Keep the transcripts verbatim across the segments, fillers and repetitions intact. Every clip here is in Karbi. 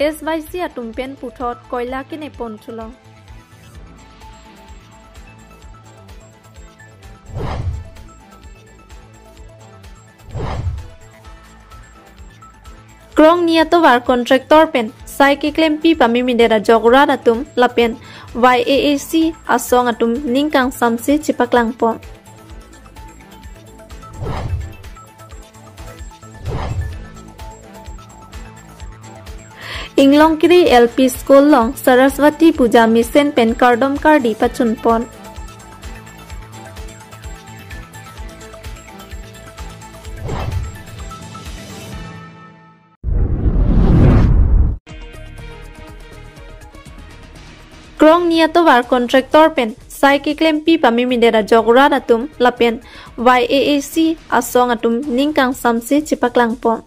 S Y C atum pen puthot koila kene pon thulo. Krongni atovar contractor pen sai keklempi pameme det ajok rat atum lapen Y A A C asong atum ning kangsamse chepaklang pon. Inglongkiri L P School along Saraswati Puja mesen pen kardom kardi pachun pon. Krongni atovar contractor pen sai keklempi pameme det ajok rat atum lapen Y A A C asong atum ning kangsamse chepaklang pon.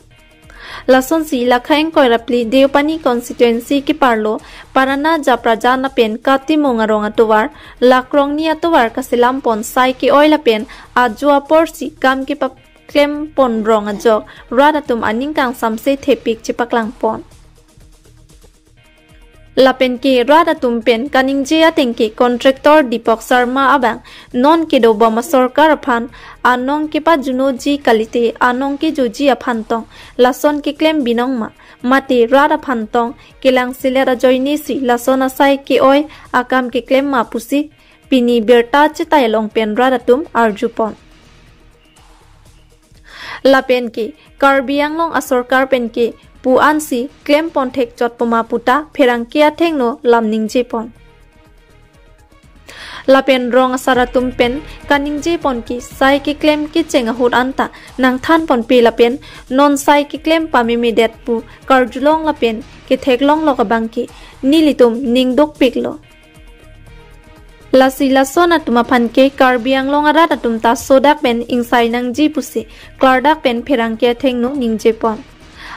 Lasonsi Lakha ingkoi ra phli Deopani constituency keparlo Parana Japraja lapen Katimung arong atovar la Krongni atovar kaselam pon sai ke-oi lapen ajo aporsi kam kepaklem pon rong ajok rat atum aning kangsamse thepik chepaklang pon. Lapen ke rat atum pen kaningje ateng ke contractor Deepak Sharma abang non kedobom asorkar aphan anong kepajunoji kalite anong kejoji aphan tong lason keklem binong ma, mate rat aphan tong kelangselet ajoinesi lason asai ke-oi akam keklem ma pusi pini birta chetai along pen rat atum arju pon. Lapen ke Karbi Anglong asorkar pen ke pu ansi klem pon thek chot poma puta pherangke athengno lam ningje pon. Lapen rong asar atum pen kaningje pon ke sai keklem kecheng ahut anta nangthan ponpe lapen non sai keklem pameme det pu karjulong lapen ketheklong lok abang ke nelitum ning dukpiklo. Lasi lason atum aphan ke Karbi Anglong arat atum ta sodak pen ingsai nangji pusi klardak pen pherangke athengno ningje pon.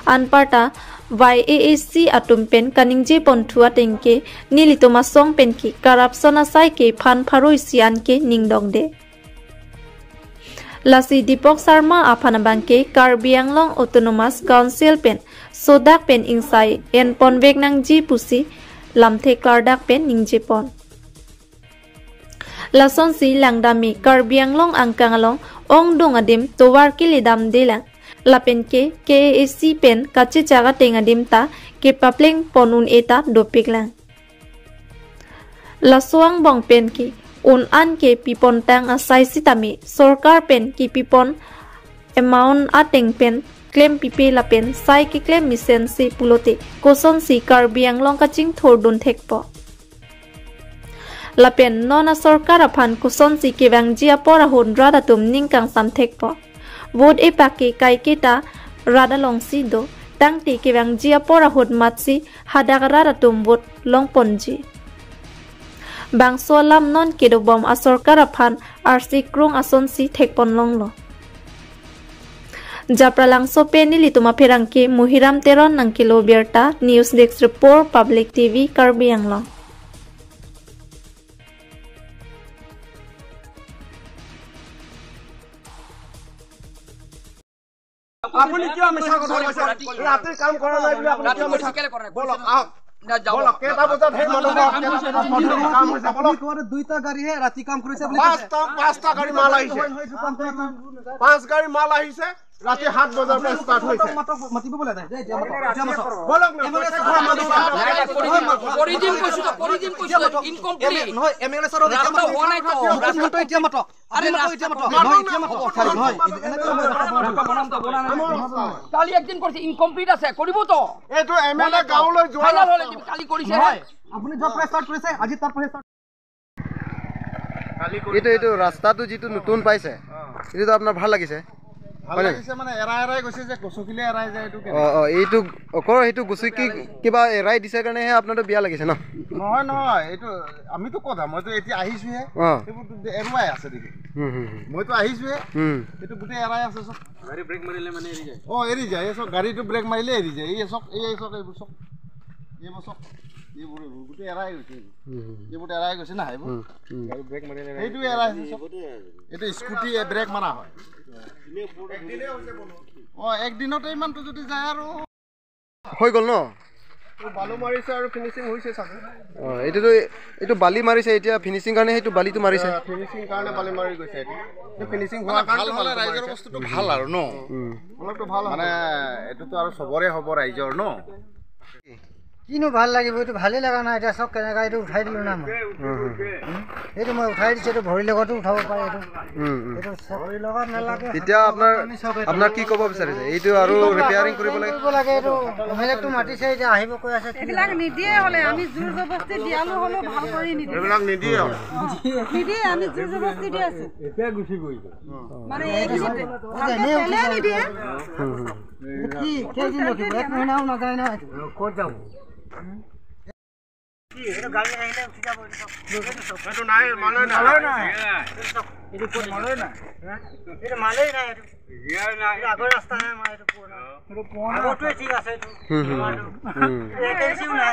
Anparta Y A A C atum pen kaningje pon thu ateng ke nelitum asong pen ke corruption asai ke phan pharui si an ke ning dongde. Lasi Deepak Sharma aphan abang ke Karbi Anglong Autonomous Council pen sodak pen ingsai en ponvek nangji pusi lamthe klardak pen ningje pon. Lasonsi langdamji Karbi Anglong angkang along ongdung adim tovar kele damde lang. Lapen ke K A A C pen kachechak ateng adim ta kepapleng pon un-e ta dopik lang. Laso angbong pen ke un an kepi pon tang asai sitame sorkar pen kepi pon amount ateng pen klem pipe lapen sai keklem mesense pulote kosonsi Karbi Anglong kachingthur dun thekpo. Lapen non asorkar aphan kosonsi kevangji apor ahut rat atum ning kangsam thekpo. Vote epak ke kaiketa rat alongsi do, tangte kevangji apor ahut matsi hadak rat atum vote long ponji. Bangso alam non kedobom asorkar aphan arsi krung asonsi thek pon longlo. Japralangso pen nelitum apherangke Muhiram Teron nangkelo birta, News Desk Report, Public T V, Karbi Anglong. আপুনি কিয় মিছা কথা কৈছে? ৰাতি কাম কৰা নাই বুলি আপুনি কিয় মিছা? ৰাতি কেলে কৰা নাই? বলক, আহক। না, যাওক। বলক, কেইটা বজাত সেই মানুহ ঘৰত কেইটা বজাত কাম হৈছে? বলক। আপুনি কোৱা দুইটা গাড়ীহে ৰাতি কাম কৰিছে বুলি কৈছে। পাঁচটা, পাঁচটা গাড়ী মাল আহিছে। পাঁচ গাড়ী মাল আহিছে। ৰাতি সাত বজাৰ পৰা ষ্টাৰ্ট হৈছে। মাতক, মাতিব বোলে নাই। দে, এতিয়া মাতক, এতিয়া মাতক। বলক না, এম এল এ ছাৰক মাতক। কৰি দিম কৈছো তো, কৰি দিম কৈছো তো, ইনকমপ্লিট। নহয়, এম এল এ ছাৰক এতিয়া ৰাস্তা মাতক। হোৱা নাই তো। মুকুট মহন্ত এতিয়া মাতক। আৰে আপুনি মাতক, এতিয়া মাতক। নহয়, এতিয়া মাতক। নহয়, এনেকে নহয়। কালি একদিন কৰিছে, ইনকমপ্লিট আছে, কৰিব তো। এইটো এম এল এ গাঁৱলৈ যোৱা ফাইনেল হ'লে ৰাস্তা। কি কালি কৰিছে? নহয়, আপুনি য'ত পৰা ষ্টাৰ্ট কৰিছে, আজি তাৰ পৰা ষ্টাৰ্ট। এইটো, এইটো ৰাস্তাটো যিটো নতুন পাইছে, অ। এইটোতো আপোনাৰ ভাল লাগিছে? ভাল হয় নেকি? লাগিছে মানে এৰা এৰাই গৈছে যে গছকিলে এৰাই যায় এইটো কেনে? অ, অ, এইটো অকল সেইটো গছকি কিবা এৰাই দিছে কাৰণেহে আপোনাৰতো বেয়া লাগিছে ন? নহয়, নহয়, এইটো আমিতো কথা, মইতো এতিয়া আহিছোহে। অ। সেইবোৰতো এৰুৱাই আছে দেখি। হুম, হুম, হুম। মইতো আহিছোহে। হুম। এইটো গোটেই এৰাই আছে চব। গাড়ী ব্ৰেক মাৰিলে মানে এৰি যায়। অ, এৰি যায়। এই চব গাড়ীটো ব্ৰেক মাৰিলে এৰি যায়। এই চব, এই চব, এইবোৰ চব। এইবোৰ চব। এইবোৰ, এইবোৰ গোটেই এৰাই গৈছে। হুম, হুম। এইবোৰ এৰাই গৈছে না, এইবোৰ। হুম, হুম। গাড়ী ব্ৰেক মাৰিলে এৰাই সেইটো যায়। এৰাই আছে চব। এইটো স্কুটি ব্ৰেক মাৰা হয়। অ, একদিনতে ইমানটো যদি যায় আৰু। হৈ গ'ল ন? বালু মাৰিছে আৰু ফিনিচিং হৈছে চাগে। অ, এইটোতো, এইটো বালি মাৰিছে, এতিয়া ফিনিচিং কাৰণে সেইটো বালিটো মাৰিছে। ফিনিচিং কাৰণে বালি মাৰি গৈছে এইটো। এইটো ফিনিচিং হোৱাৰ মানে কাৰণে ভাল হ'লে বালিটো ৰাইজৰ মাৰিছে। বস্তুটো ভাল আৰু ন? উম। অলপতো ভাল হ'ব। মানে এইটোতো আৰু চবৰে হ'ব ৰাইজৰ ন? কিনো ভাল লাগিব, এইটো ভালেই লগা নাই। এতিয়া চাওক কেনেকা এইটো উঠাই দিলো না মই। উম, উম, উম। এইটো মই উঠাই দিছো, এইটো ভৰিৰ লগতো উঠাব পাৰে এইটো। উম, উম। এইটো চাওক। ভৰিৰ লগত নালাগে। এতিয়া আপোনাৰ, আপোনাক কি ক'ব বিচাৰিছে? এইটো আৰু ৰিপেয়াৰিং কৰিব লাগে? কৰিব লাগে এইটো। এম এল এ টো মাতিছে, এতিয়া আহিব কৈ আছে। এইবিলাক নিদিয়ে হ'লে আমি জোৰ জবৰদস্তি দিয়ালো হ'লেও ভাল কৰি নিদিয়ে। এইবিলাক নিদিয়ে। নিদিয়ে, আমি জোৰ জবৰদস্তি দি আছো। এতিয়া গুচি গৈ। মানে এই গুচি, ভালকে তেলে নিদিয়ে। উম, উম। কি, কেইদিন ৰখিব? এক মহিনাও নাযায় না। ক'ত যাব? কি, এইটো গাড়ী আহিলে উঠি যাব, এইটো চাওক। এইটো চাওক। এইটো নাই, মালই নাই। মালই নাই। এইটো চাওক। এইটো ক'ত? মালই নাই। এইটো মালই নাই, এইটো। ইয়াৰ নাই। এইটো আগৰ ৰাস্তা নাই, আমাৰ এইটো পুৰণা। এইটো পুৰণা আগৰটোৱে ৰাস্তা। ঠিক আছে, এইটো। হুম, হুম, পুৰণাটো। হুম। এইটো এ পি এল চিও নাই।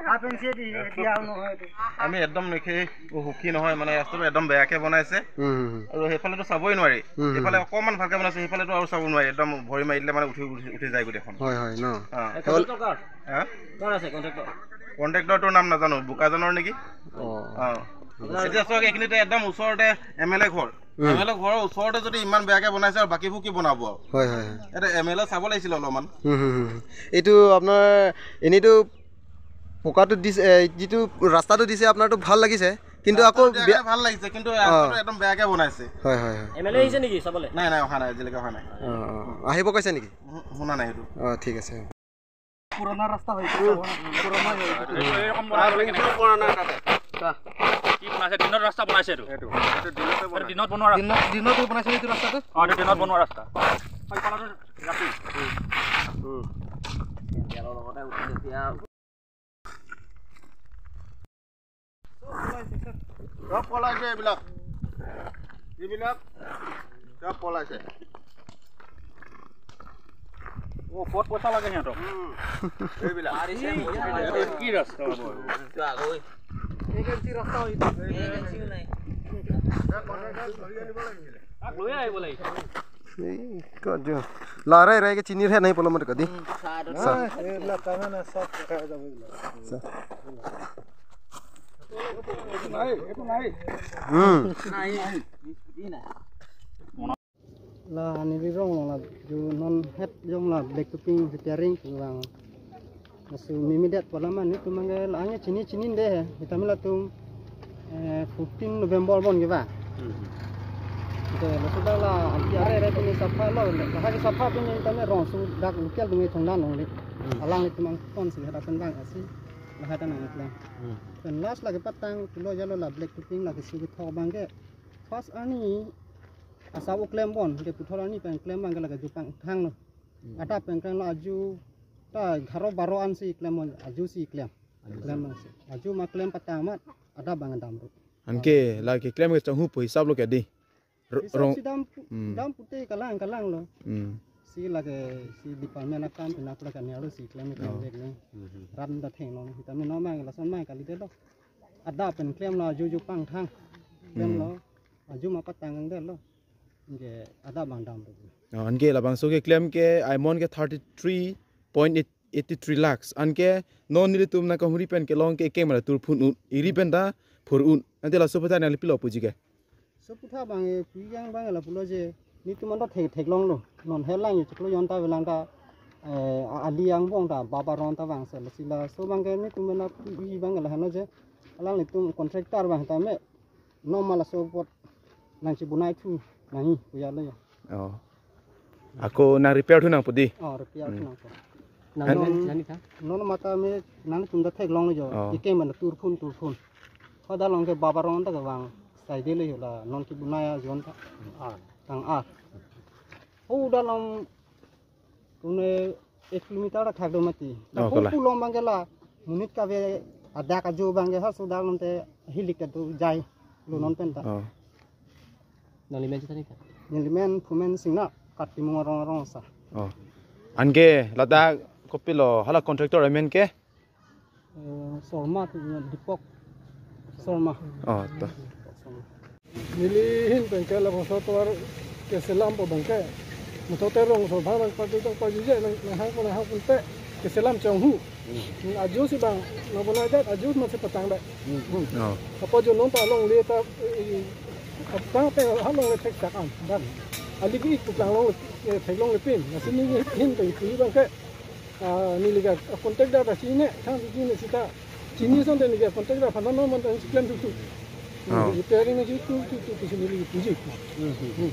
হাফ এন চি দি, দিয়াও নহয় এইটো। আমি একদম নেখে, অ, সুখী নহয়, মানে ৰাস্তাটো একদম বেয়াকে বনাইছে। হুম, হুম, হুম। আৰু সেইফালেতো চাবই নোৱাৰি। হুম, হুম। এইফালে অকণমান ভালকে বনাইছে, সেইফালেতো আৰু চাব নোৱাৰি, একদম ভৰি মাৰি দিলে মানে উঠি, উঠি, উঠি যায় গোটেইখন। হয়, হয়, ন? অ। এই কণ্ট্ৰেক্টৰ কাৰ? হা? কাৰ আছে কণ্ট্ৰেক্টৰ? কণ্ট্ৰেক্টৰটোৰ নাম নাজানো, বোকাজানৰ নেকি? অ। অ। এতিয়া চাওক, এইখিনিতে একদম ওচৰতে এম এল এ ঘৰ। উম। এম এল এ ঘৰৰ ওচৰতে যদি ইমান বেয়াকে বনাইছে আৰু বাকীবোৰ কি বনাব আৰু? হয়, হয়, হয়। এটা এম এল এ চাব লাগিছিল অলপমান। হুম, হুম, হুম, হুম। এইটো আপোনাৰ এনেইতো পকাটো দিছে, এ, যিটো ৰাস্তাটো দিছে আপোনাৰতো ভাল লাগিছে, কিন্তু আকৌ ৰাস্তাটো দিয়া বেয়া কাৰণে ভাল লাগিছে, কিন্তু অ। ৰাস্তাটো একদম বেয়াকে বনাইছে। হয়, হয়, হয়। এম এল এ আহিছে নেকি চাবলৈ? নাই, নাই, অহা নাই, আজিলৈকে অহা নাই। অ, অ, অ। আহিব কৈছে নেকি? উহু, শুনা নাই সেইটো। অ, ঠিক আছে। পুৰণা ৰাস্তা হয়, এইটো পুৰণা হয়, এইটো। এইটো এৰকম বনাই থ'লে কেনেকে? পুৰণা তাতে। কি বনাইছে? দিনত ৰাস্তা বনাইছে এইটো? এইটো, এইটো দিনতে এইটো বনাইছে। দিনত বনোৱা ৰাস্তা? দিনত, দিনত বনাইছে এইটো ৰাস্তাটো? অ, এইটো দিনত বনোৱা ৰাস্তা। সেইফালেতো ৰাতি। উম। চব পলাইছে এইবিলাক। এইবিলাক চব পলাইছে। অ, ক'ত পইচা লাগে সিহঁতক? উম। এইবিলাক। কি ৰাস্তা হ'ব? তাক লৈয়ে আহিব লাগিছিল। এই, ক'ত যোৱা? লাৰাই ৰাই কে চিনিৰ হে নাই পলম কা দি। উম, চাহ আৰু চাহ। চাহ। এইবিলাক কামে না, চব খাই যাব এইবিলাক। চাহ। নাই, এইটো নাই। উম। নাই, নাই। La neli rong la ju non het jong la black topping repairing pu vang. Laso mimi det pu alam an nelitum abang ke la-an ke chini chini de he. Sitame latum, eh, fourteen November bon ke ba. Hmm. Te laso dak la anti are are pini sapha lo, la ha ke sapha pini sitame rong su dak local atum ke thongdan longle. Hmm. Alanglitum angton si hadapen vang asi la hadan nangklem. Hmm. Pen last la kepatang pulo jalo la black topping la kesu kethok abang ke. First arni asap o klem bon, ke puthot arni pen klem abang ke la ke ju pangthang lo. Hmm. Adap pen klem lo, aju ta gharo baro an si klem lo, aju si klem. Aju. Klem lo si. Aju ma klem patang amat, adap abang dam ru. Anke la keklem ke chonghu pu hisap lo ke di. Ro-, hisap rong si dam pu-, hmm, dam pute kalang kalang lo. Hmm. Si la ke si department akam pina pura kan ya lo si klem klem. Oh. Dek ni. Hmm. Rat ta theng lo, sitame non abang lason abang kali det lo. Adap pen klem lo, aju ju pangthang. Klem lo. Hmm. Aju ma patang ang det lo. Anke adap abang dam ru. Oh, anke labangso keklem ke amount ke thirty three point eight three lakhs. Anke non nelitum nangkahuri pen kelong ke kemara turphun un. Iri pen ta phur un. Ante laso aputhak nangli pilo puji ke? Laso aputhak abang, eh, pu yang abang la pulo je, nelitum anta thek theklong lo. Non helang ye chiklo jon ta avelang ta, eh, a-, ali angbong ta baba ron ta vangse, lasi laso abang ke nelitum na pu abang la heno je. Alanglitum contractor abang tame. Normal laso apot nangchibunai thu nangji puya lo ya. Oh. Ako nang repair thu nangpo di? Oh, repair thu, hmm, nangpo. Nang non, nani tha? Non mata me nangtum ta theklong lo jo. Oh. Ike mana turphun turphun. Hoda along ke baba ron ta kevang. Sai de lo yo la non kibunai ajon ta. Ah, tang ah. Hoda along Kune ek kilometer thak do mati. Oh, kalang. Pu long abang ke la. Monit kave adak aju abang ke ha sudah lonte hilik ke tu jai. Lo non pen ta. Oh. Nangli men si tani ta? Neli men Phumen Singnar, Katimung arong arong sa. Oh. Anke ladak kopilo hala contractor amen ke? Eh, Sharma, Deepak Sharma. Oh, to. Deepak Sharma. Neli ahin pen ke labangso tovar keselam pu abang ke. Motor te rong so bhar bhar patu tak paju je nang, nang hang ko nang hang pun te. Selam chonghu. Hmm, ajo si bang, nabonai det, ajo masi patang det. Hmm. Oh. Apa jo non ta longle ta, eh, apa ta halongle thek sak an. Dan. Ali bi ikpuklang long, eh, theklongle pin. Lasi neli hin ta ipu bang ke. Ah, neli ke contact da ta chini, thang chini sita. Chini asonte neli ke contact da aphan non man ta si klem tuk tuk. Oh. Repairing nangji tuk tuk tuk si neli puji. Hmm, hmm, hmm.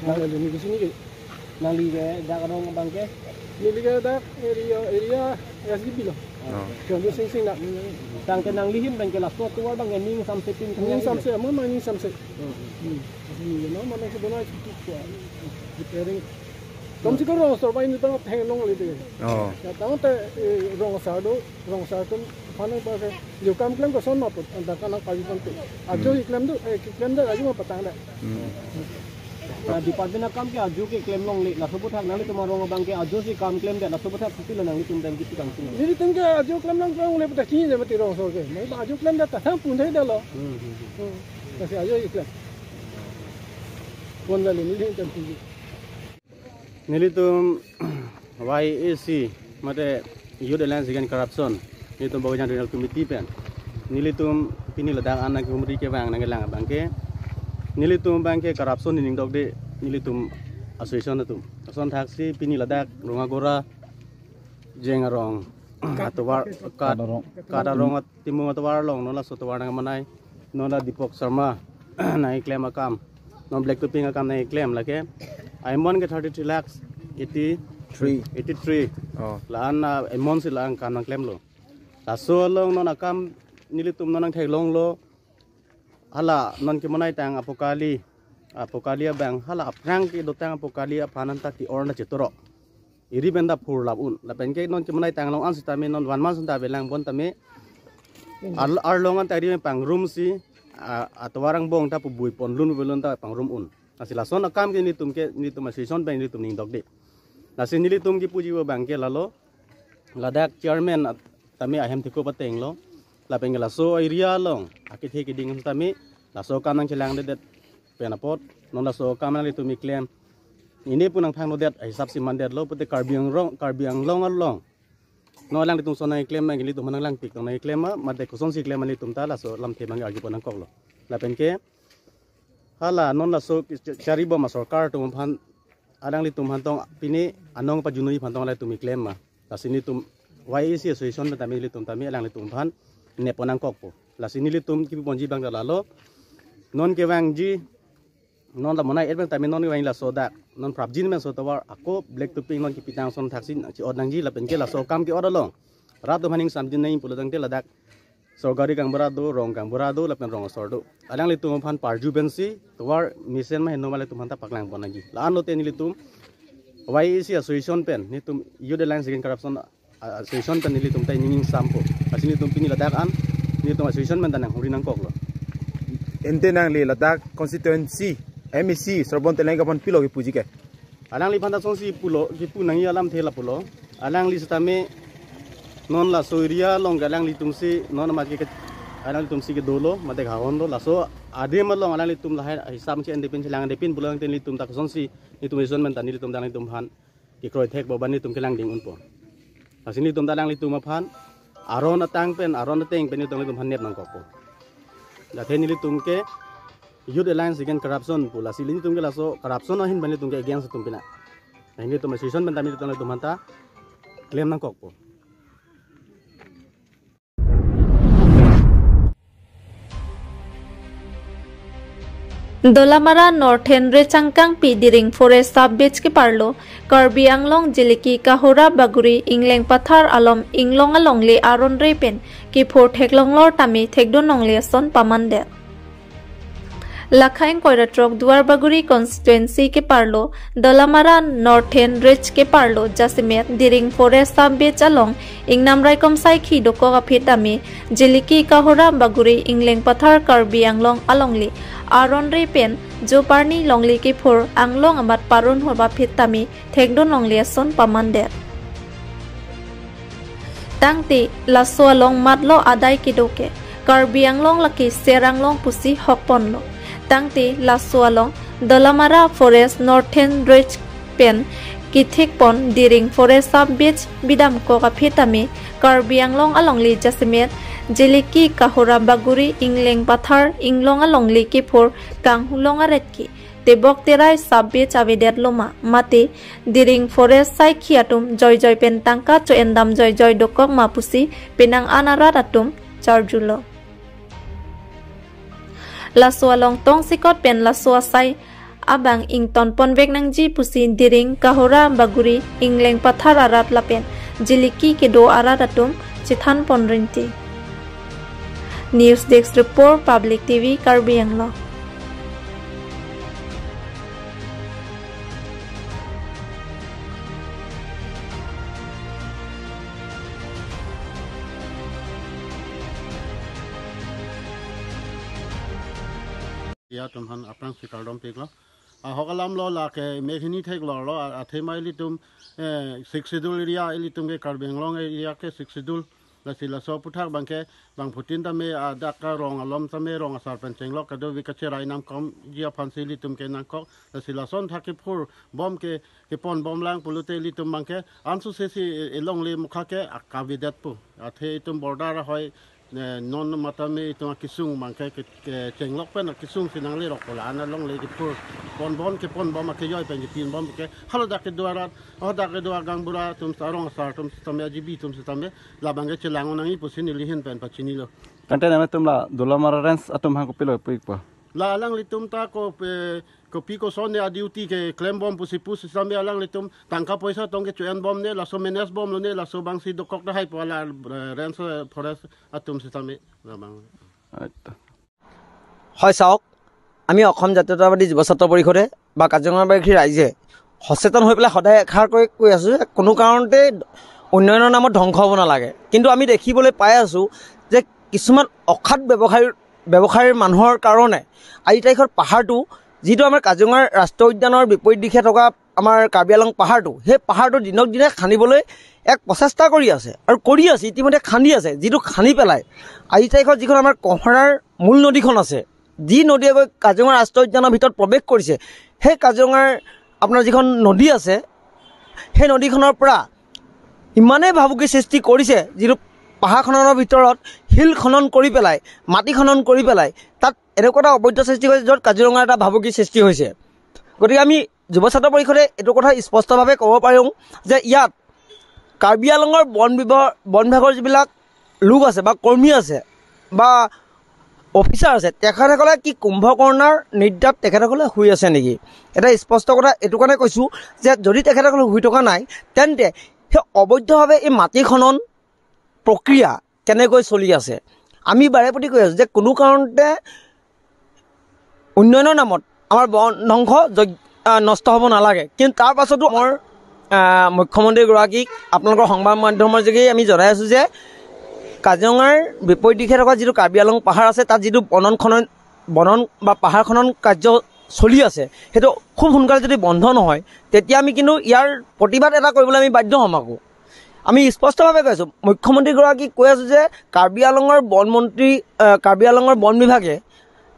Nangli neli ke chini ke. Nangli ke dak arong abang ke? Neli ke dak area, area S D B lo. Oh. Chondu sing sing dak. Tangte nangli hin abang ke laso atovar abang ke ning samse pin. Ning samse, amun ma ning samse. Hmm. Hmm. Neli ke non ma nangsi bonai tuk tuk. Repairing. Kom si ko rong asar ba ini tang theklongle de. Oh. Ya tangte, eh, rong asar do, rong asar atum aphan ba ke jo kam klem koson ma put, anta kanak pagi pon tu. Ajo Hmm. iklem do, eh, iklem do, ajo ma patang det. Hmm. Na department akam ke ajo ke klemlongle, laso aphuthak nanglitum arong abang ke ajo si kam klem det, laso aphuthak kopilo nanglitum dam kiti kangtung. Nelitum ke ajo klemlongle putang chini je mati rong asar ke. Mai ba ajo klem det ta thang pun thai det lo. Hmm, hmm, hmm. Hmm. Lasi ajo iklem. Pon kali neli kan tinggi. Nelitum Y A C, mate Youth Alliance Against Corruption, nelitum Bokajan Regional Committee pen. Nelitum pini ladak an nangkehumri kevang nangkelang abang ke. Nelitum abang ke corruption ning dokde nelitum association atum. Lason thaksi pini ladak rong agora jeng arong atovar kat, kat arong. Kat arong at Timung atovar along, non laso atovar nangmanai, non la Deepak Sharma nangkeklem akam, non Black Topping akam nangkeklem lake. Amount ke thirty-three lakhs eighty-three. Three. Eighty-three. Oh. La-an, ah, amount si la-an akam nangklemlo. Laso along non akam nelitum non nangtheklonglo. Hala non kemanai tang apo kali, apo kali abang, hala aphrang kedotang apo kali aphan anta ke-or na chetoro. Iri pen ta phurlap un. Lapen ke non kemanai tang along an sitame non one month ta avelang pon tame. Ar-, arlong anta iri pen pangrum si, a, atovar angbong ta pubui pon lun belun ta pangrum un. Lasi lason akam ke nelitum ke, nelitum association pen nelitum ning dokde. Lasi nelitum kepuji abang ke lalo. Ladak chairman at-, tame ahem thekup ateng lo. Lapen ke laso area along akethe keding tame laso akam nangchelangledet pen apot non laso akam nanglitum keklem. Neli pun nangphanglodet, hisap si mandetlo, pute Karbi Anglong, Karbi Anglong along. Non alanglitum ason nangkeklem, nanglitum aphan nanglangpik tong nangkeklem ma, mate kosonsi klem nanglitum ta laso lamthe abang arju pon nangkoklo. Lapen ke, hala non laso ch-, charibom asorkar atum aphan, alanglitum aphan tong pini anong pajunoi aphan tong alanglitum keklem ma. Lasi nelitum Y A C association pen tame nelitum tame alanglitum aphan nep pon nangkokpo. Lasi nelitum kepi ponji abang ta lalo. Non kevangji, non la monai et pen tame non kevang laso dak. Non prapjin pen laso atovar ako Black Topping non kepitang ason thaksi nangchi-ot nangji lapen ke laso akam ke-or along rat atum aphan ning samjin nangji pulo tangte ladak sorkari gaonbura do, rong gaonbura do, lapen rong asor do. Alanglitum aphan parju pensi, tovar mesen ma heno ma alanglitum aphan ta paklang pon nangji. La-an lote nelitum Y A C association pen, nelitum Youth Alliance Against Corruption, ah, association pen nelitum ta ning ingsampo. Lasi nelitum pini ladak an, nelitum association pen ta nanghumri nangkoklo. Ante nangli ladak constituency M A C Srobon Teron ke aphan pilo kepuji ke? Alangliphan ta kosonsi pulo, kepu nangji alamthe lapulo. Alangli sitame non laso area along ke alanglitum si, non amat ke, alanglitum si kedolo, mate hahon lo, laso adim along alanglitum lahai hisap si independent chelang independent pulo tangte nelitum ta kosonsi, nelitum reason pen ta nelitum ta alanglitum aphan kekroi thekpo ba nelitum kelang ding unpo. Lasi nelitum ta alanglitum aphan, aron atang pen, aron ateng pen nelitum alanglitum aphan nep nangkokpo. Jathe nelitum ke Youth Alliance Against Corruption pu, lasi nelitum ke laso corruption ahin pen nelitum ke against atum pina. Nelitum association pen tame nelitum alanglitum aphan ta klem nangkokpo. Dolamara Northern Range angkangpi Diring Forest Sub Beach keparlo, Karbi Anglong Jiliki Kahora Baguri Ingleng Pathar along Inglong alongle aron re pen kephur theklonglor tame thekdun longle ason pamandet. Lakha ingkoi ra throk Duar Bagori constituency keparlo, Dolamara Northern Range keparlo, jasemet Diring Forest Sub Beach along ingnam raikom saikhi dokok aphi tame, Jiliki Kahora Bagori Ingleng Pathar Karbi Anglong alongle aron re pen, jo parni longle kephur anglong amat parun hurba aphi tame, thekdun longle ason pamandet. Tangte laso along matlo adai kedo ke, Karbi Anglong lake Ser Anglong pusi hokponlo. Tangte laso along Dolamara Forest Northern Range pen kethekpon Diring Forest Sub Beach bidamkok aphi tame Karbi Anglong alongle jasemet Jiliki, Kahora, Baguri, Ingleng Pathar, Inglong alongle kephur kanghulong aret ke tebok terai Sub Beach avedet loma mate Diring Forest saikhi atum joijoi pen tangka cho-endam joijoi dokok ma pusi penang an arat atum charjulo. Laso along tongsekot pen laso asai abang ingtonponvek nangji pusi Diring, Kahora, Baguri, Ingleng Pathar arat lapen Jiliki kedo arat atum chethanpon rinti. News Desk Report, Public T V, Karbi Anglong. Iya, atum aphan aphrangsi kardom piklo. Ahok alam lo, lake mekhini theklorlo, a-, athema ilitum, eh, Sixth Schedule area, ilitum ke Karbi Anglong area ke Sixth Schedule. Lasi laso aphuthak abangke bangphutin tame adak arong alom tame rong asar pen chenglok kado vika cherai namkomji aphansi ilitum ke nangkok. Lasi lason thak kephur bom ke, keponbomlang pulote ilitum abangke ansose si e-, elongle mukha ke akavedetpo. Athe itum border ahoi, eh, non matame itum akesung abangke ke, kechenglok pen akesung si nanglerokpo, la-an alongle kephur ponbom, keponbom akejoi pen kepinbom ke haladak kedo arat, haladak kedo agaonbura atum, arong asar atum sitame, ajibi atum sitame labangke chelang nangji pusi neli ahin pen pachinilo. Tangte nanglitum la Dolamara Range atum aphan kopilo pu-ikpo? La alanglitum ta ko pe, kopi koson ne a-duty keklembom pusi pu sitame alanglitum tangka poisa tong kecho-enbom ne, laso manage bomlo ne, laso abangsi dokok tahai pu la, eh, range, eh, forest atum sitame labang. আচ্ছা। হয়, চাওক, আমি অসম জাতীয়তাবাদী যুৱ ছাত্ৰ পৰিষদে বা কাজিৰঙাবাসী ৰাইজে সচেতন হৈ পেলাই সদায় এষাৰকৈ কৈ আছোঁ যে কোনো কাৰণতে উন্নয়নৰ নামত ধ্বংস হ'ব নালাগে। কিন্তু আমি দেখিবলৈ পাই আছোঁ যে কিছুমান অসৎ ব্যৱসায়ী, ব্যৱসায়ীৰ মানুহৰ কাৰণে আজিৰ তাৰিখৰ পাহাৰটো, যিটো আমাৰ কাজিৰঙাৰ ৰাষ্ট্ৰীয় উদ্যানৰ বিপৰীত দিশে থকা আমাৰ কাৰ্বি আংলং পাহাৰটো, সেই পাহাৰটো দিনক দিনে খান্দিবলৈ এক প্ৰচেষ্টা কৰি আছে আৰু কৰি আছে, ইতিমধ্যে খান্দি আছে। যিটো খান্দি পেলাই আজিৰ তাৰিখত যিখন আমাৰ কঁহৰাৰ মূল নদীখন আছে, যি নদীয়ে গৈ কাজিৰঙা ৰাষ্ট্ৰীয় উদ্যানৰ ভিতৰত প্ৰৱেশ কৰিছে, সেই কাজিৰঙাৰ আপোনাৰ যিখন নদী আছে, সেই নদীখনৰ পৰা ইমানেই ভাবুকি সৃষ্টি কৰিছে, যিটো পাহাৰ খননৰ ভিতৰত শিল খনন কৰি পেলাই, মাটি খনন কৰি পেলাই তাত এনেকুৱা এটা অবৈধ সৃষ্টি কৰিছে, য'ত কাজিৰঙাৰ এটা ভাবুকি সৃষ্টি হৈছে। গতিকে আমি যুৱ ছাত্ৰ পৰিষদে এইটো কথা স্পষ্টভাৱে ক'ব পাৰোঁ যে ইয়াত কাৰ্বি আংলঙৰ বন বিভাগ, বন বিভাগৰ যিবিলাক লোক আছে বা কৰ্মী আছে বা অফিচাৰ আছে, তেখেতসকলে কি কুম্ভকৰ্ণৰ নিদ্ৰাত তেখেতসকলে শুই আছে নেকি? এটা স্পষ্ট কথা এইটো কাৰণে কৈছোঁ যে যদি তেখেতসকলে শুই থকা নাই, তেন্তে সেই অবৈধভাৱে এই মাটি খনন প্ৰক্ৰিয়া কেনেকৈ চলি আছে? আমি বাৰে প্ৰতি কৈ আছোঁ যে কোনো কাৰণতে উন্নয়নৰ নামত আমাৰ বন ধ্বংস যজ্ঞ-, আহ, নষ্ট হ'ব নালাগে। কিন্তু তাৰ পাছতো আমাৰ, আহ, মুখ্যমন্ত্ৰীগৰাকীক আপোনালোকৰ সংবাদ মাধ্যমৰ যোগেদি আমি জনাই আছোঁ যে কাজিৰঙাৰ বিপৰীত দিশে থকা যিটো কাৰ্বি আংলং পাহাৰ আছে, তাত যিটো বনন খনন, বনন বা পাহাৰ খনন কাৰ্য চলি আছে, সেইটো খুব সোনকালে যদি বন্ধ নহয়, তেতিয়া আমি কিন্তু ইয়াৰ প্ৰতিবাদ এটা কৰিবলৈ আমি বাধ্য হ'ম আকৌ। আমি স্পষ্টভাৱে কৈ আছোঁ, মুখ্যমন্ত্ৰীগৰাকীক কৈ আছোঁ যে কাৰ্বি আংলঙৰ বন মন্ত্ৰী, আহ, কাৰ্বি আংলঙৰ বন বিভাগে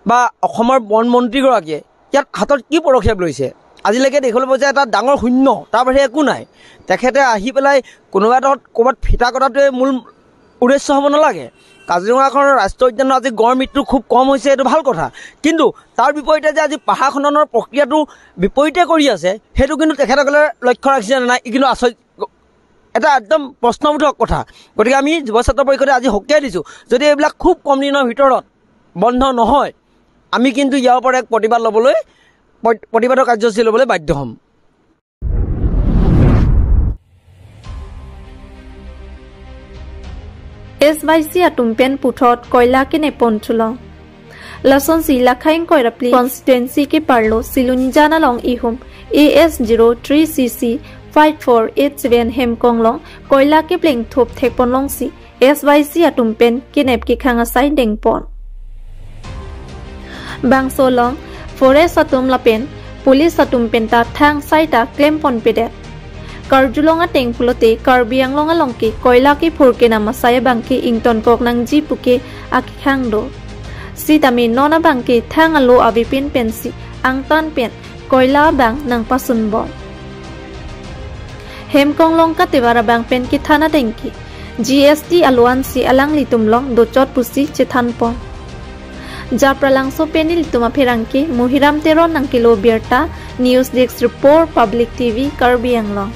বা অসমৰ বন মন্ত্ৰীগৰাকীয়ে ইয়াত হাতত কি পদক্ষেপ লৈছে? আজিলৈকে দেখিবলৈ পোৱা যে এটা ডাঙৰ শূন্য, তাৰ বাহিৰে একো নাই। তেখেতে আহি পেলাই কোনোবা এটাত ক'ৰবাত ফিটা কটাটোৱে মূল উদ্দেশ্য হ'ব নালাগে। কাজিৰঙাখনৰ ৰাষ্ট্ৰীয় উদ্যানত আজি গড় মৃত্যু খুব কম হৈছে, এইটো ভাল কথা। কিন্তু তাৰ বিপৰীতে যে আজি পাহাৰ খননৰ প্ৰক্ৰিয়াটো বিপৰীতে কৰি আছে, সেইটো কিন্তু তেখেতসকলে লক্ষ্য ৰাখিছে নে নাই, ই কিন্তু আচৰিত, এটা একদম প্ৰশ্নবোধক কথা। গতিকে আমি যুৱ ছাত্ৰ পৰিষদে আজি সকীয়াই দিছোঁ, যদি এইবিলাক খুব কম দিনৰ ভিতৰত বন্ধ নহয়, আমি কিন্তু ইয়াৰ ওপৰত এক প্ৰতিবাদ ল'বলৈ, প্ৰ-, প্ৰতিবাদৰ কাৰ্যসূচী ল'বলৈ বাধ্য হ'ম। S Y C atum pen puthot koila kenepon thulo. Lasonsi Lakhaing Koirapli constituency keparlo Silunjan along ihum A S zero three C C five four eight seven hemkong along koila kepleng thup thekpon longsi S Y C atum pen kenep kekhang asai dengpon. Bangso along forest atum lapen police atum penta thang saita klemponpedet. Karjulong ateng pulote Karbi Anglong along ke koila kephur kenam asai abangke ingtonkok nangji puke akekhang do. Sitame non abangke thang alo avepin pensi angtan pen koila abang nangpasunbom. Hemkonglong katevar abang pen kethan ateng ke G S T aloan si alanglitum along dochot pusi chethanpon. Japralangso pen nelitum apherangke Muhiram Teron nangkelo birta, News Desk Report, Public T V, Karbi Anglong.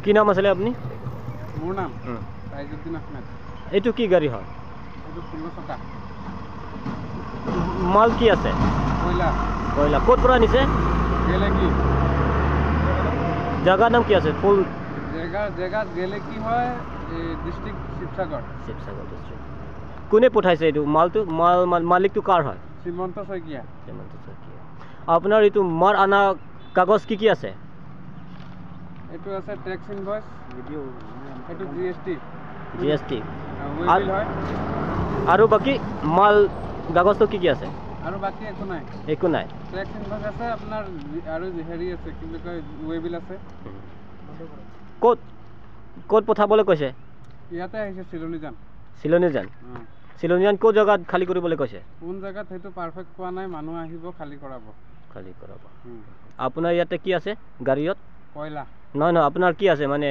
কি নাম আছিলে আপুনি? মোৰ নাম হুম। তাইজুদ্দিন আহমেদ। এইটো কি গাড়ী হয়? এইটো ষোল্ল চকা। মাল কি আছে? কয়লা। কয়লা। ক'ত পৰা আনিছে? গেলেকী। জাগাৰ নাম কি আছে? ফুল জেগা, জেগাত গেলেকী হয়, এই ডিষ্ট্ৰিক্ট শিৱসাগৰ। শিৱসাগৰ ডিষ্ট্ৰিক্ট। কোনে পঠাইছে এইটো মালটো? মাল, মাল, মালিকটো কাৰ হয়? শ্ৰীমন্ত শইকীয়া। শ্ৰীমন্ত শইকীয়া। আপোনাৰ এইটো মাল অনা কাগজ কি কি আছে? এইটো আছে টেক্স ইনভইচ, এইটো জি এছ টি। জি এছ টি। আ, ৱেবিল হয়। আৰু বাকী মাল কাগজটো কি কি আছে? আৰু বাকী একো নাই। একো নাই। টেক্স ইনভইচ আছে আপোনাৰ, আৰু হেৰি আছে, কি বুলি কয়, ৱেবিল আছে। ক'ত, ক'ত পঠাবলৈ কৈছে? ইয়াতে আহিছে চিলনীজান। চিলনীজান? উম। চিলনীজান ক'ত জেগাত খালী কৰিবলৈ কৈছে? কোন জেগাত সেইটো পাৰফেক্ট কোৱা নাই, মানুহ আহিব, খালী কৰাব। খালী কৰাব। উম। আপোনাৰ ইয়াতে কি আছে গাড়ীত? কয়লা। নহয়, নহয়, আপোনাৰ কি আছে, মানে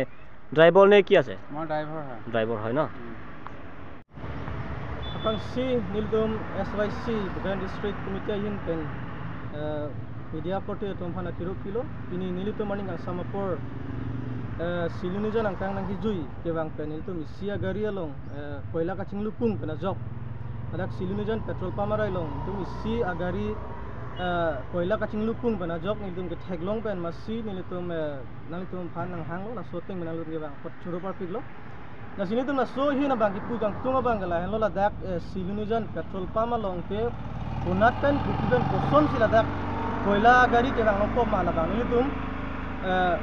ড্ৰাইভাৰ নে কি আছে? মই ড্ৰাইভাৰ হয়। ড্ৰাইভাৰ হয় ন? উম। Aphrangsi nelitum S Y C Bokajan District Committee ahin pen, eh, media korte atum aphan akiruk pilo, pini nelitum arni kangsam apor, eh, Silonijan angkang nangkejui kevang pen nelitum isi agari along, eh, koila kachinglupung pen ajok. Ladak Silonijan petrol pump arai along nelitum isi agari, eh, koila kachinglupung pen ajok nelitum ketheklong pen masi nelitum, eh, nanglitum aphan nanghanglo, laso ateng pen nanglitum kevang apot choro parpiklo. Lasi nelitum laso ahin abang kipu kangtung abang ke lahenlo, ladak, eh, Silonijan petrol pump along ke konat pen kopi pen kosonsi ladak koila gari kevang nangkok ma labang nelitum, eh,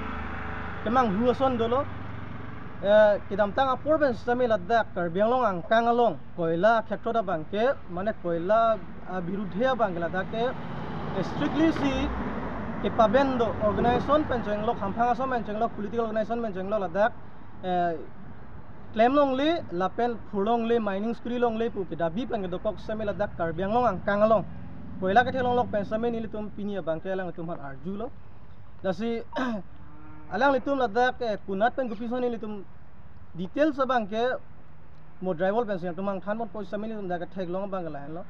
kemanghu ason dolo. Eh, kedamtang apor pen sitame ladak Karbi Anglong angkang along koila khetrot abang ke, mane koila, ah, birudhe abang ke ladak ke, eh, strictly si kepaben do, organization pen chenglok, hamphang ason pen chenglok, political organization pen chenglok ladak, eh, klem longle lapen phur longle, mining spree longle pu kedabi pen kedokok sitame ladak Karbi Anglong angkang along koila kethe longlok pen sitame nelitum pini abang ke alanglitum aphan arjulo. Lasi alanglitum ladak, eh, konat pen kopi ason nelitum details abang ke mo driver pen sitame nangthanpon, pu sitame nelitum dak ketheklong abang ke lahenlo.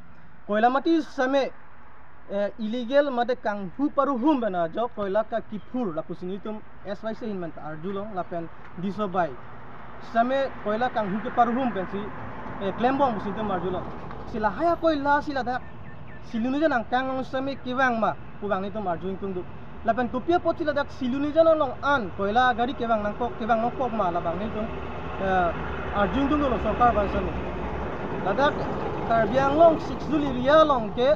Koila mati sitame, eh, illegal mate kanghu paruhum pen ajok koila kakiphur lapusi nelitum S Y C ahin pen ta arjulong lapen diso bai sitame koila kanghu keparuhum pensi, eh, klembom pusi nelitum arjulong. Si lahai akoila si ladak Silonijan angkang along sitame kevang ma pu abang nelitum arju ingtung do. Lapen kopi apotsi ladak Silonijan along an koila gari kevang nangkok, kevang nangkok ma labang nelitum, eh, arju ingtung dolo sorkar abang sitame. Ladak Karbi Anglong Sixth Schedule area along ke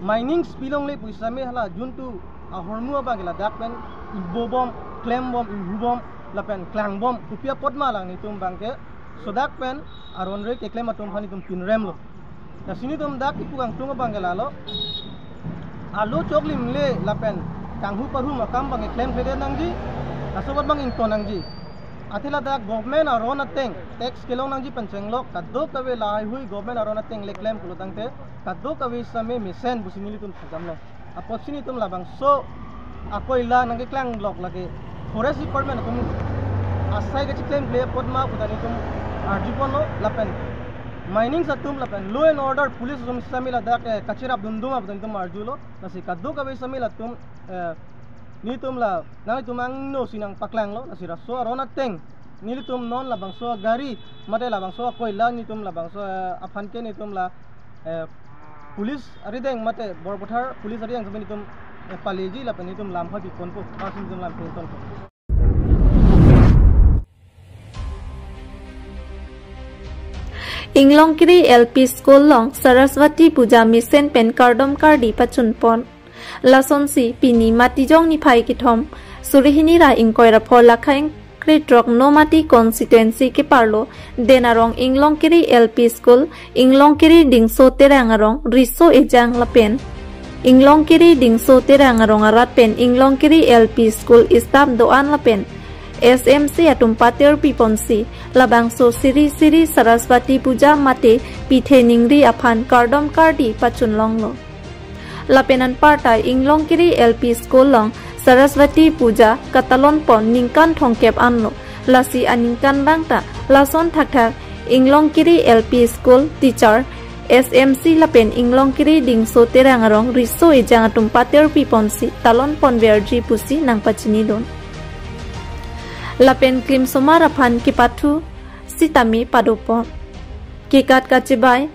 mining spree longle pu sitame hala juntu ahormu abang ke ladak pen ingbobom, klembom, inghubom lapen klangbom, kopi apot ma lang nelitum abang ke sodak pen aron-re keklem atum aphan nelitum pinremlo. Lasi nelitum dak kipu kangtung abang ke lalo, alo choklim le lapen kanghu paruhum akam abang ke klemkledet nangji, laso apot abang ington nangji. Athe ladak government aron ateng tax kelong nangji pen chenglok, kadokave lahaihui government aron ateng le klem pulo tangte kadokave sitame mesen pusi nelitum thakdamlo. Apotsi nelitum labangso akoila nangkeklanglok lake Forest Department atum asai kachiklemkle apot ma pu ta nelitum arjuponlo lapen mining atum lapen law and order police atum sitame ladak, eh, kacherap dundum pu ta nelitum arjulo. Lasi kadokave sitame latum, eh, nelitum la nanglitum angno si nangpaklanglo, lasi laso aron ateng nelitum non labangso gari mate labangso akoila nelitum labangso, eh, aphan ke nelitum la, eh, police arideng mate Borpathar police arideng sitame nelitum, eh, paleji lapen nelitum lam hoi piponpo, lason nelitum lam piponpo. Inglongkiri L P School along Saraswati Puja mesen pen kardom kardi pachunpon. Lasonsi pini Matijong niphai kethom, suri hini ra ingkoi ra pho, lakha ingkoi throk Nomati constituency keparlo Den Arong Inglongkiri L P School, Inglongkiri Dingso Terang Arong, Riso Ejang lapen Inglongkiri Dingso Terang arong arat pen Inglongkiri L P School staff do-an lapen S M C atum patir piponsi labangso Sri Sri Saraswati Puja mate Pithe Ningri aphan kardom kardi pachunlonglo. Lapen anparta Inglongkiri L P School along Saraswati Puja katalon pon ningkan thomkep anlo. Lasi aningkanvang ta lason thakthak Inglongkiri L P School teacher, S M C lapen Inglongkiri Dingso Terang arong riso ejang atum patir piponsi talon ponverji pusi nangpachinidun. Lapen klimsomar aphan kepathu sitame padopon. Kekat kachibai,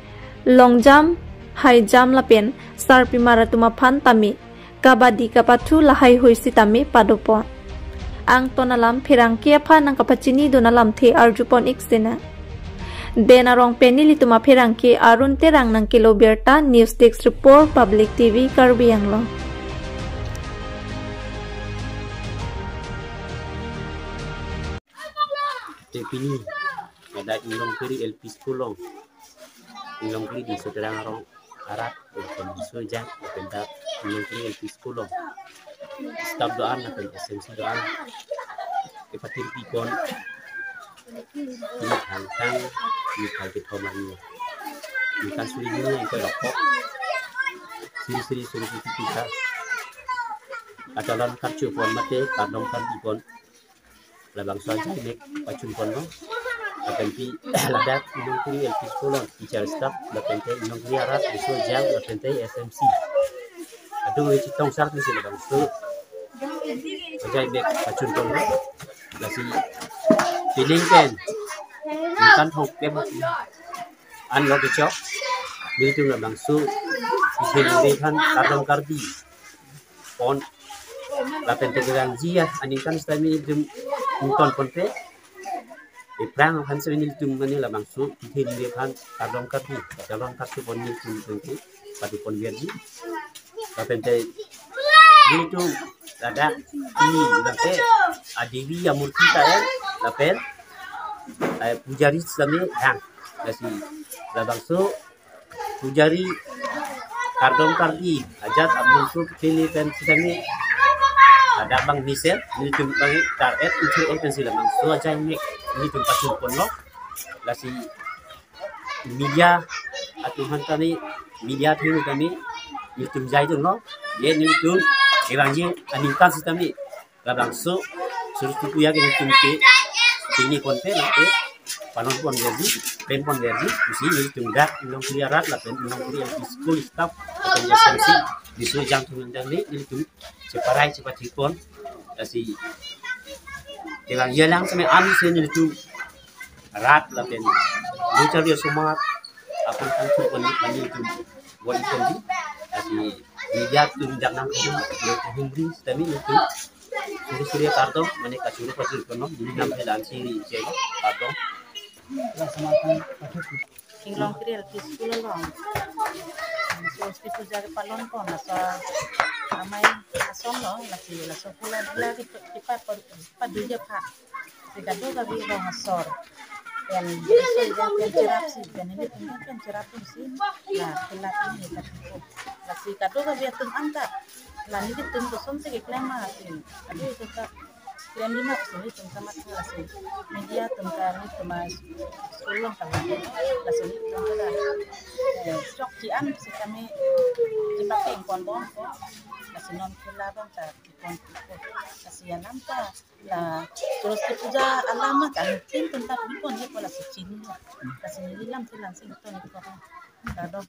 long jump, high jump lapen sarpimar atum aphan tame kabaddi kapathu lahaihui sitame padopon. Angton alam pherangke aphan nangkapachinidun alamthe arjupon ik sinang. Den arong pen nelitum apherangke Arun Terang nangkelo birta, News Desk Report, Public T V, Karbi Anglong. Te pini, ada Inglongkiri L P School along, Inglongkiri Dingso Terang arong arat, lapen Dingso ejang, lapen dak Inglongkiri L P School along staff do-an lapen S M C do-an kepatir pipon. Ini thangthang, ini thang kethom arni, ini kan suri ini yang kelokok, suri suri suri suri kita. Katalon karchupon mate kardom kardipon, labangso ajaimek pachunponlo. Lapen pi ladak Inglongkiri L P School along teacher, staff lapen te Inglongkiri arat, Dingso ejang lapen te S M C, adung ri chitong sar ni si labangso ajaimek pachunponlo. Lasi pining pen ningkan thomkep anlo kechok, nelitum labangso Pithe Ningri aphan kardom kardi pon. Lapen te kevangji aningkan sitame nelitum ingtonponpe. Aphrang aphan sitame nelitum mane labangso Pithe Ningri aphan kardom kardi, katalon karchupon nelitum tengke paduponverji. Lapen te nelitum ladak ini lapen te adevi amurti ta-en, lapen, eh, pujari sitame hang. Lasi labangso pujari kardom kardi ajat abangso kili pen sitame ada bang mesen, nelitum bang tar-et uchu et pensi labangso ajaimek nelitum pachunponlo. Lasi media atum aphan tame, media atum tame nelitum jaidunlo. Ye nelitum kevangji aningkan sitame labangso Saraswati Puja ke nelitum ke pini ponpe, lapen palonponverji, pemponverji pusi nelitum dak Inglongkiri arat lapen Inglongkiri L P School staff lapen S M C, Dingso ejang atum nangdang le nelitum cheparai chepatipon. Lasi kevangji alang sitame an se nelitum rat lapen luchar dia somat apun kan tu pon pon nelitum buat ikan di. Lasi media atum dak nangkehum, nangkehumri sitame nelitum suri suri kardom, mane kachuru kachuru kono, nelitum helan siri je kardom. Inglongkiri L P School along Saraswati Puja kepalonpon, laso amei asonlo, lasi laso pula pula di pa pa pa duja pa. Si kadokave rong asor. Pen, pen cherap si, pen nelitum pen cherap si. La, kelat ini, lasi kadokave atum anta, la nelitum kosonsi keklem ma si. Aduh, kita klem di nok si nelitum kamatha, lasi media atum ta nelitum school along kamatha, lasi nelitum ta, eh, chok ki-an si kami chepakeng ponbom ko, lasi non kula bang ta pon ko, lasi alam ta la Saraswati Puja alam ma kan tin tun ta pipon ye ko, lasi chini, lasi neli lam ti lang si ton ko. Kado.